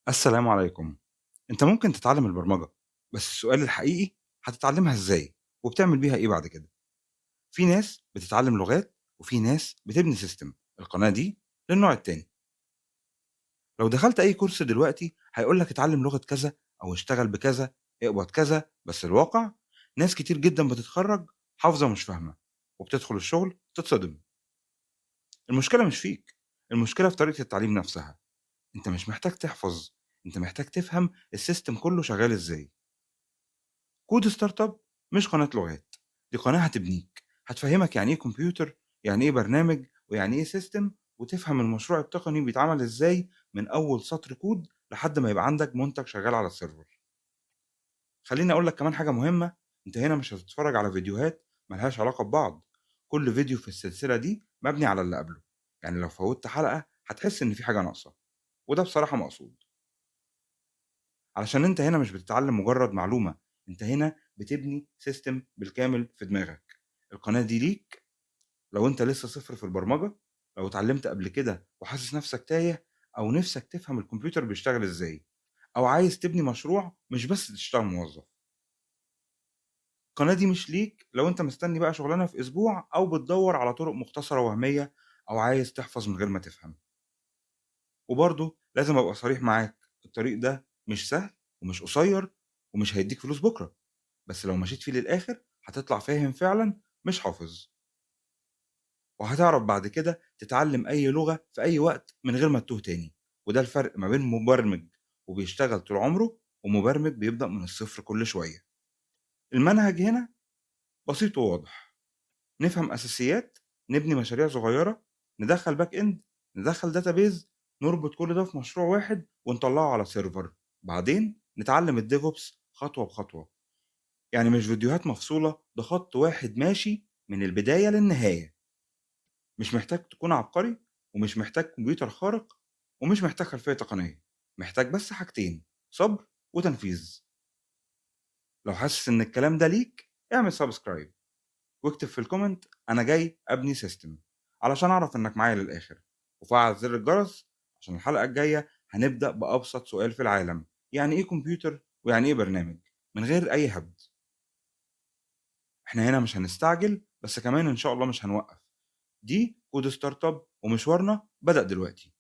السلام عليكم. أنت ممكن تتعلم البرمجة، بس السؤال الحقيقي هتتعلمها إزاي؟ وبتعمل بيها إيه بعد كده؟ في ناس بتتعلم لغات وفي ناس بتبني system. القناة دي للنوع التاني. لو دخلت أي كورس دلوقتي هيقول لك اتعلم لغة كذا أو اشتغل بكذا، اقبض كذا، بس الواقع ناس كتير جدًا بتتخرج حافظة مش فاهمة، وبتدخل الشغل تتصدم. المشكلة مش فيك، المشكلة في طريقة التعليم نفسها. أنت مش محتاج تحفظ، أنت محتاج تفهم ال system كله شغال إزاي. Code Startup مش قناة لغات، دي قناة هتبنيك، هتفهمك يعني إيه كمبيوتر، يعني إيه برنامج، ويعني إيه system، وتفهم المشروع التقني بيتعمل إزاي من أول سطر كود لحد ما يبقى عندك منتج شغال على ال server. خليني أقول لك كمان حاجة مهمة، أنت هنا مش هتتفرج على فيديوهات ملهاش علاقة ببعض، كل فيديو في السلسلة دي مبني على اللي قبله، يعني لو فوتت حلقة هتحس إن في حاجة ناقصة، وده بصراحة مقصود. علشان أنت هنا مش بتتعلم مجرد معلومة، أنت هنا بتبني system بالكامل في دماغك. القناة دي ليك لو أنت لسه صفر في البرمجة، لو اتعلمت قبل كده وحاسس نفسك تايه، أو نفسك تفهم الكمبيوتر بيشتغل إزاي، أو عايز تبني مشروع مش بس تشتغل موظف. القناة دي مش ليك لو أنت مستني بقى شغلانة في أسبوع، أو بتدور على طرق مختصرة وهمية، أو عايز تحفظ من غير ما تفهم. وبرضه لازم أبقى صريح معاك، الطريق ده مش سهل ومش قصير ومش هيديك فلوس بكرة، بس لو مشيت فيه للآخر هتطلع فاهم فعلا مش حافظ، وهتعرف بعد كده تتعلم أي لغة في أي وقت من غير ما تتوه تاني. وده الفرق ما بين مبرمج وبيشتغل طول عمره ومبرمج بيبدأ من الصفر كل شوية. المنهج هنا بسيط وواضح، نفهم أساسيات، نبني مشاريع صغيرة، ندخل back end، ندخل database، نربط كل ده في مشروع واحد ونطلعه على server، بعدين نتعلم ال DevOps خطوة بخطوة. يعني مش فيديوهات مفصولة، ده خط واحد ماشي من البداية للنهاية. مش محتاج تكون عبقري، ومش محتاج كمبيوتر خارق، ومش محتاج خلفية تقنية، محتاج بس حاجتين: صبر وتنفيذ. لو حاسس ان الكلام ده ليك اعمل subscribe واكتب في ال comment انا جاي ابني system علشان اعرف انك معايا للاخر، وفعل زر الجرس عشان الحلقة الجاية هنبدأ بأبسط سؤال في العالم: يعني ايه كمبيوتر ويعني ايه برنامج، من غير اي هبد. احنا هنا مش هنستعجل، بس كمان ان شاء الله مش هنوقف. دي Code Startup ومشوارنا بدأ دلوقتي.